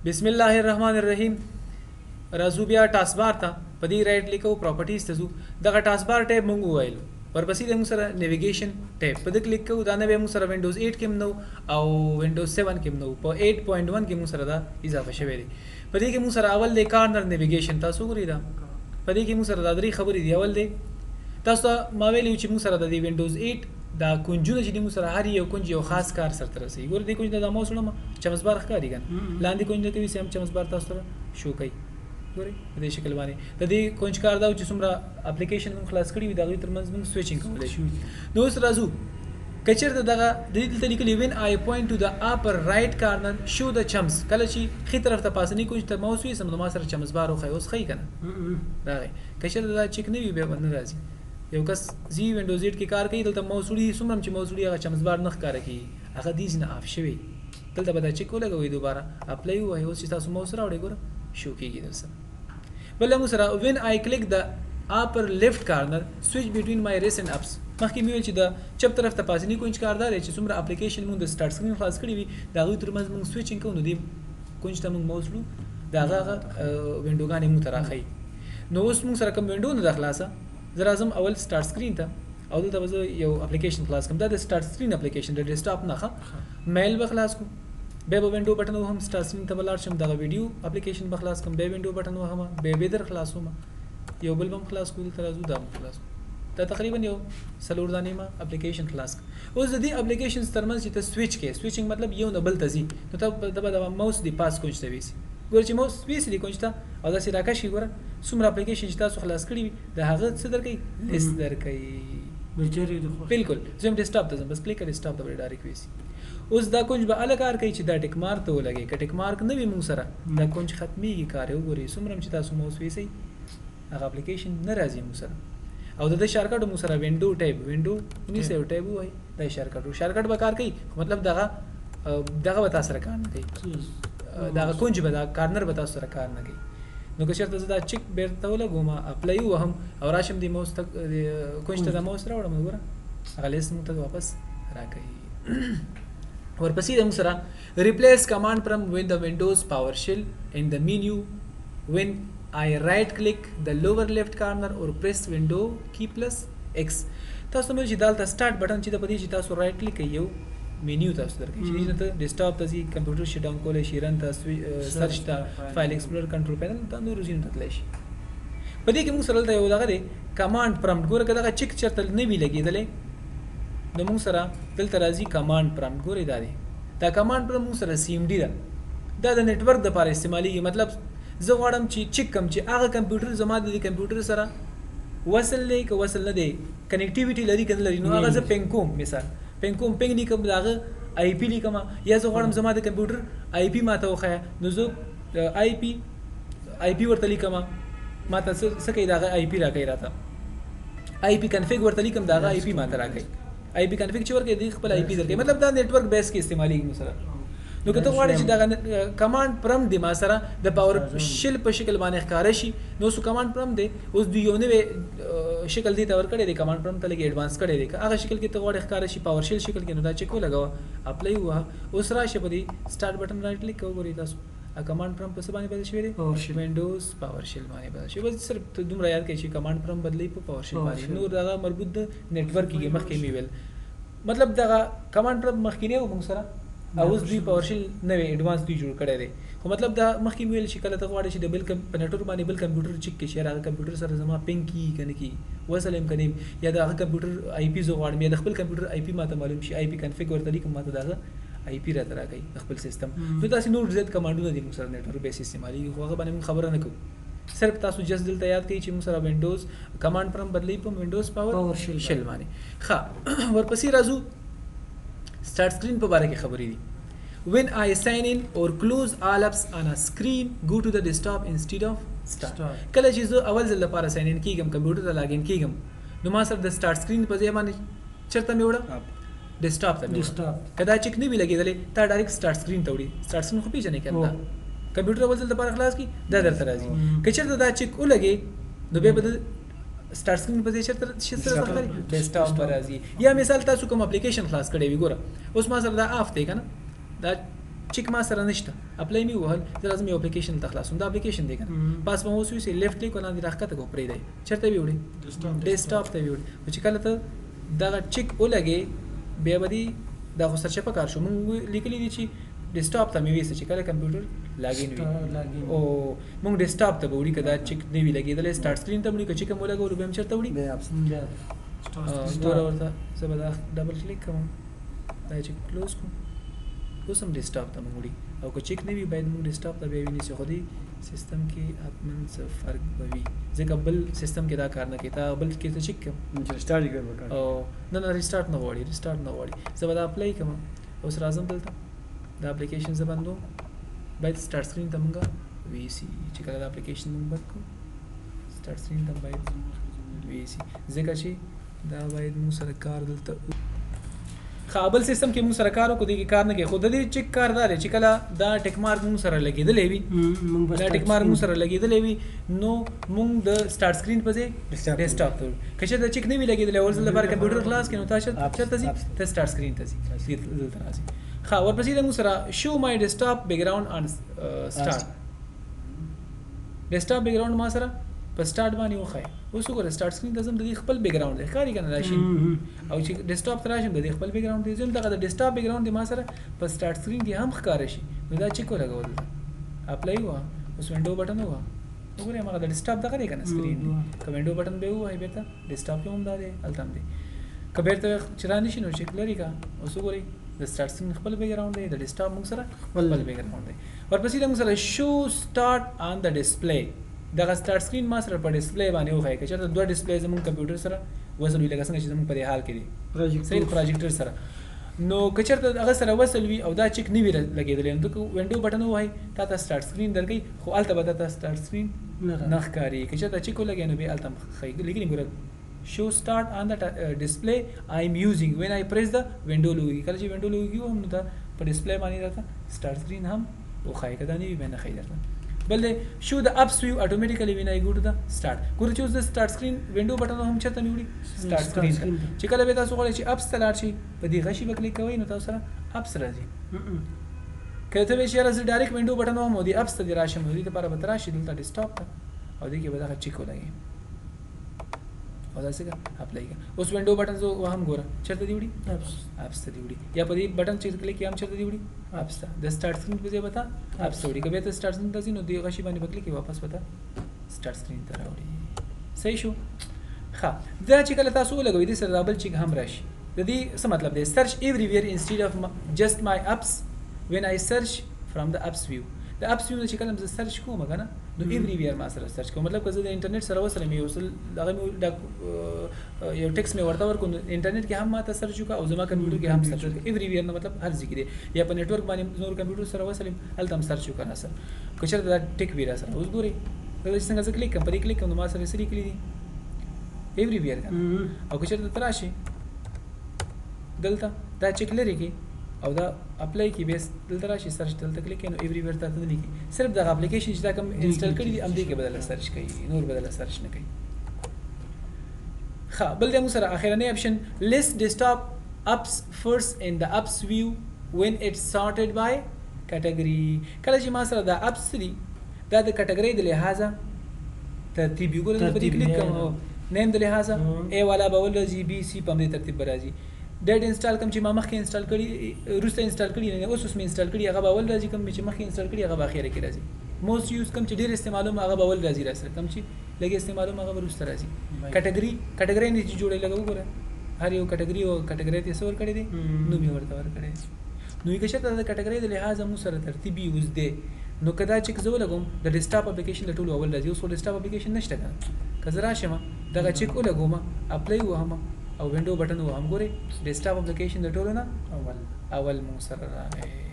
بسم الله الرحمن الرحیم. راځو بیا taskbar ته، په دې right click کوو، properties ته ځو. دغه taskbar tab مونږ وویل، ورپسې د موږ سره navigation tab، په دې کلیک کوو. دا نوی موږ سره وینډوز 8 کې هم نو او وینډوز 7 کې هم نو، په 8.1 کې موږ سره دا اضافه شوی دی. په دې کې موږ سره اول دی corner navigation. تاسو وګورئ، دا په دې کې موږ سره دا درې خبرې دي. اول دی، تاسو ته ما ویلي چې موږ سره د دې وینډوز 8 دا کنجونه چې دي، موږ سره هر یو کنج یو خاص کار سرته رسوي. ګوره، دې کنج ته دا ماوس وړم، chums bar ښکاري که نه؟ لاندې کنج نه کوي، same chums bar تاسو ته شو کوي. ګورئ، په دې شکل باندې د دې کنج کار دا و چې څومره اپلیکیشن موږ خلاص کړي وي، د هغوی ترمنځ موږ switching کولی شو. نو اوس راځو، که چېرته دغه د دې دلته لیکلي "When I point to the upper right corner, show the chums". کله چې ښي طرف ته پاسني کنج ته ماوس ویسم، نو ما سره chums bar وښایي. اوس ښایي که نه؟ راغی. که چېرته دا چک نه وي، بیا به نه راځي. یو کس زی وینډوز 8 کې کار کوي، دلته ماوس وړي، څومره چې ماوس وړي هغه chums bar نه ښکاره کیږي، هغه دې ځای نه off شوی. دلته به دا چک ولګوئ، دوباره apply ووهئ. اوس چې تاسو ماوس راوړئ، ګوره، شو کیږي در سره. بل موږ سره "When I click the upper left corner, switch between my recent apps". مخکې مې ویل چې د چپ طرف ته پاسنی کنج کار دا دی چې څومره اپلیکیشن موږ د start screen خلاص کړی وي، د هغوی ترمنځ موږ switching کوو. نو دې کنج ته موږ ماوس وړو، د هغه هغه وینډوګانې موږ ته راښیي. نو اوس موږ سره کوم window نه ده خلاصه. زه راځم اول start screen ته او دلته به زه یو اپلیکیشن خلاص کړم. دا د start screen application، د ډیسکټاپ نه. ښه، mail به خلاص کړو، بیا به window button وهم، start screen ته به لاړ شم، دغه ویډیو اپلیکیشن به خلاص کړم، بیا window button وهم، بیا weather خلاصوم، یو بل به هم خلاص کړو. دلته راځو، دا هم خلاص کړو. دا تقریبا یو څلور دانې ما اپلیکیشن خلاص کړ. اوس د دې اپلیکیشن ترمنځ چې ته سویچ کې، switching مطلب یو نه بل ته ځي، نو ته به د ماوس دی پاس کنج ته ویسي. ګوره چې ماوس ویسي دی کنج ته او داسې راکش کړي، ګوره څومره اپلیکیشن چې تاسو خلاص کړي وي، د هغه څه درکوي؟ لیست درکوي. بیچارې د خوښ. بالکل، زه هم ډیسکټاپ ته ځم، بس کلیک ډیسکټاپ ته به direct ویسي. اوس دا کنج به هله کار کوي چې دا tick mark ته ولګي. که tick mark نه وي موږ سره، دا کنج ختمېږي کار یې. وګورئ، څومره هم چې تاسو ماوس ویسئ، هغه اپلیکیشن نه راځي موږ سره. او د دې shortcut موږ سره window tab، window ونیسئ او tab ووهئ، دا shortcut و. shortcut به کار کوي، خو مطلب دغه به تاسو سره کار نه کوي، دغه کنج به، دا corner به تاسو سره کار نه کوي. نو که چېرته زه دا چک بیرته ولګوم، apply ووهم او راشم د ماوس ته، کنج ته د ماوس راوړم، وګوره هغه لیست موږ ته واپس راکوي. ورپسې د موږ سره "Replace command prompt with the Windows PowerShell in the menu when I right click the lower left corner or press window key plus X". تاسو مې چې دالته start button چې د پدې چې تاسو right click کوئ، یو مینیو تاسو درکوي چې دې ته ډیسکټاپ ته ځي، کمپیوټر shut down کولی شي، run ته، search ته، file explorer، control panel ته، نورو ځایونو ته تللی شي. په دې کې موږ سره دلته یو دغه دی، command prompt. ګوره، که دغه چک چېرته نه وي لګېدلی، نو موږ سره دلته راځي command prompt. ګورئ، دا دی، دا command prompt موږ سره CMD ده. دا د network دپاره استعمالیږي. مطلب زه غواړم چې چک کم چې هغه کمپیوټر زما د دې کمپیوټر سره وصل دی که وصل نه دی، connectivity لري که نه لري. نو هغه زه ping کوم، مثال ping کوم، ping لیکم، د هغه IP لیکم، یا زه غواړم زما د کمپیوټر IP ماته وښیه، نو زه IP ورته لیکم، ماته څه کوي؟ د هغه IP راکوي راته. IP config ورته لیکم، د هغه IP ماته راکوي. IP config چې ورکوي، دی خپل IP درکوي. مطلب دا network base کې استعمالیږي موږ سره. نو که ته غواړې چې دغه command prompt دی ما سره د PowerShell په شکل باندې ښکاره شي، نو اوس command prompt دی. اوس دوی یو نوی شکل دی ته ورکړی دی، command prompt ته لږ advance کړی دی. که هغه شکل کې ته غواړې ښکاره شي، PowerShell شکل کې، نو دا چک ولګوه، apply ووهه. اوس راشه په دې start button right click کوه. وګورئ تاسو، command prompt په څه باندې بدل شوی دی؟ PowerShell. Windows PowerShell باندې بدل شوی. بس صرف ته دومره یاد کړئ چې command prompt بدلی په PowerShell باندې. PowerShell. نور دغه مربوط د network کېږي. مخکې مې ویل، مطلب دغه command prompt مخکینی و موږ سره او اوس دوی PowerShell نوی advance دوی جوړ کړی دی. خو مطلب دا مخکې مې ویل چې کله ته غواړې چې د بل په network باندې بل کمپیوټر چک کړې چې هغه کمپیوټر سره زما ping کیږي که نه کیږي، وصل یم که نه یم، یا د هغه کمپیوټر IP زه غواړم، یا د خپل کمپیوټر IP ماته معلوم شي، IP config ورته لیکم، ماته د هغه IP راته راکوي د خپل سیستم. نو داسې نور زیات کمانډونه دي موږ سره network base استعمالېږي، خو هغه باندې موږ خبره نه کوو. صرف تاسو just دلته یاد کړئ چې موږ سره Windows command prompt بدلی په Windows Power PowerShell shell باندې. ښه، ورپسې راځو، start screen په باره کې خبرې دي. "When I sign in or close all apps on a screen, go to the desktop instead of start." Start. کله چې زه اول ځل لپاره sign in کیږم، کمپیوټر ته login کیږم، نو ما سره د start screen په ځای باندې چېرته مې وړه؟ ډیسکټاپ ته مې وړه. ډیسکټاپ. که دا چک نه وي لګېدلی، تا direct start screen ته وړي. start screen خو پېژنې که نه؟ هو. کمپیوټر اول ځل لپاره خلاص کی، دا درته راځي. که چېرته دا چک ولګي، نو بیا به د start screen په ځای چېرته چې سره ښکاري؟ ډیسکټاپ به راځي. یا مثال تاسو کوم اپلیکیشن خلاص کړی وي، ګوره اوس ما سره دا off دی که نه؟ دا چک ما سره نشته، apply مې ووهل، زه راځم یو اپلیکیشن ته خلاصوم، دا اپلیکیشن دی که نه. پاس به اوس ویسي left click لاندې راښکته کو، پرېږدی چېرته یې وړي؟ ډیسکټاپ ته یې وړي. خو چې کله ته دغه چک ولګې بیا به دې دا خو سرچپه کار شو. موږ لیکلي دي چې ډیسکټاپ ته مې ویسه چې کله کمپیوټر login وي، او موږ ډیسکټاپ ته به وړي. که دا چک نه وي لګېدلی start screen ته وړي، که چک هم ولګولو بیا هم چېرته وړي؟ ګوره ورته زه به دا double click کوم، دا چې close کړو، اوس هم ډیسکټاپ ته موږ وړي. او که چک نه وي باید موږ ډیسکټاپ ته بیا ونیسي. خو دې سیستم کې حتما څه فرق به وي، ځکه بل سیستم کې دا کار نه کوي. تا بل کې ته چک کوم چې restart یې کړ وکړ. او نه نه، restart نه غواړي، restart نه غواړي. زه به دا apply کوم، اوس راځم دلته دا اپلیکیشن زه بندوم، باید start screen ته مونږ ویسي. چې کله دا اپلیکیشن مونږ بند کړو start screen ته باید ویسي، ځکه چې دا باید مونږ سره کار دلته ښه بل سیستم کې مونږ سره کار وکړو، دې کې کار نه کوي. خو د دې چک کار دا دی چې کله دا tick mark مونږ سره لګېدلی وي، دا tick mark مونږ سره لګېدلی وي، نو مونږ د start screen په ځای ډیسکټاپ ته وړو. که چېرته چک نه وي لګېدلی اول ځل لپاره کمپیوټر خلاص کړې، نو تا چېرته ځي؟ ته start screen ته ځي، دلته راځي. ښه ورپسې د موږ سره show my desktop background on start. desktop background ما سره په start باندې وښایي. اوس وګوره start screen ته ځم، د دې خپل background دی، ښکاري که نه دا شین؟ او چې ډیسکټاپ ته راشم د دې خپل background دی، ځم دغه د desktop background دی ما سره په start screen کې هم ښکاره شي. نو دا چک ولګوه، دلته apply ووهه، اوس window button ووهه، وګورئ هماغه د ډیسکټاپ دغه دی که نه screen دی. که window button به ووهې بېرته ډیسکټاپ کې هم دا دی، هلته هم دی. که بېرته چې را نه شي نو چک لرې که. اوس وګورئ د start screen خپل background دی، د ډیسکټاپ موږ سره خپل background دی. ورپسې د موږ سره show start on the display. دغه start screen ما سره په display باندې وښایي. که چېرته دوه display زموږ کمپیوټر سره وصل وي، لکه څنګه چې زموږ په دې حال کې دی صحیح پروجیکټر سره، نو که چېرته هغه سره وصل وي او دا چک نه وي لګېدلی، نو که window button ووهئ تا ته start screen درکوي، خو هلته به تا ته start screen نه ښکاري. که چېرته چک ولګوې نو بیا هلته هم ښایي. لیکلي ګوره show start on the display I am using when I press the window logo. کله چې window logo وهم نو دا په display باندې راته start screen هم وښایي، که دا نه وي بیا نه ښایي درته. بل دی show the apps view automatically when I go to the start. ګوره چې اوس د start screen window button هم چېرته مې وړي؟ start screen ته. چې کله به تاسو غواړئ چې apps ته لاړ شئ په دې غشي به کلیک کوئ نو تاسو سره apps راځي. که ته وایې چې یاره زه direct window button وهم او دې apps ته دې راشم، نو دې لپاره به ته راشې دلته ډیسکټاپ ته او دې کې به دغه چک ولګوې او دا څنګه apply کړه. اوس window button زه وهم، ګوره چېرته دې وړي؟ apps ته دې وړي. یا په دې بټن چې کلیک یې هم چېرته دې وړي؟ apps ته. د start screen په ځای به ته apps ته وړي. که بیا ته start screen ته ځې نو دې غشي باندې به کلیک یې واپس به ته start screen ته راوړي. صحیح شو؟ ښه دا چې کله تاسو ولګوئ دې سره دا بل چک هم راشي. د دې څه مطلب دی؟ search everywhere instead of just my apps when I search from the apps view. د apps view نه چې کله زه search کوم که نه نو everywhere ما سره search کوم. مطلب که زه د انټرنیټ سره وصل یم، یو څه دغه مې یو ټیکس مې ورته ورکړو نو انټرنیټ کې هم ما ته search وکړه او زما کمپیوټر کې هم search وکړه. everywhere نه مطلب هر ځای کې دی. یا په network باندې نور کمپیوټر سره وصل یم هلته هم search وکړه را سره. که چېرته دا tick وي را سره. اوس ګورئ دلته چې څنګه زه کلیک کوم، په دې کلیک کوم نو ما سره څه لیکلي دي؟ everywhere که نه. او که چېرته ته راشې دلته دا چک لرې کړې او دا apply کې بیا دلته راشي search دلته کلیک کوي نو everywhere ته نه لیکي، صرف دغه اپلیکیشن چې دا کوم install کړی دی همدې کې بدله search کوي، نور بدله search نه کوي. ښه بل دی موږ سره اخرنی option list desktop apps first in the apps view when it's sorted by category. کله چې ما سره دا apps دي دا د کټګورۍ د لحاظه ترتیب یو. ګوره په دې کلیک کوم name د لحاظه A والا به اول راځي، B C په همدې ترتیب به راځي. date install کوم چې ما مخکې install کړي وروسته install کړي نه اوس اوس مې install کړي هغه به اول راځي، کوم چې مخکې install کړي هغه به اخره کې راځي. most use کوم چې ډېر استعمالوم هغه به اول راځي را سره، کوم چې لږ استعمالوم هغه به وروسته راځي. کټګوري کټګوري نه چې جوړې لږه وګوره هر یو کټګوري او کټګوري ته څه ورکړی دی نوم یې ورته ورکړی. نو که چېرته د کټګورۍ د لحاظه موږ سره ترتیب یې اوس دی، نو که دا چک زه ولګوم د desktop application د ټولو اول راځي. اوس خو desktop application نشته که نه، که زه راشم دغه چک ولګوم apply ووهم او window button وهم، ګورئ desktop application د ټولو نه اول مو سره راغی.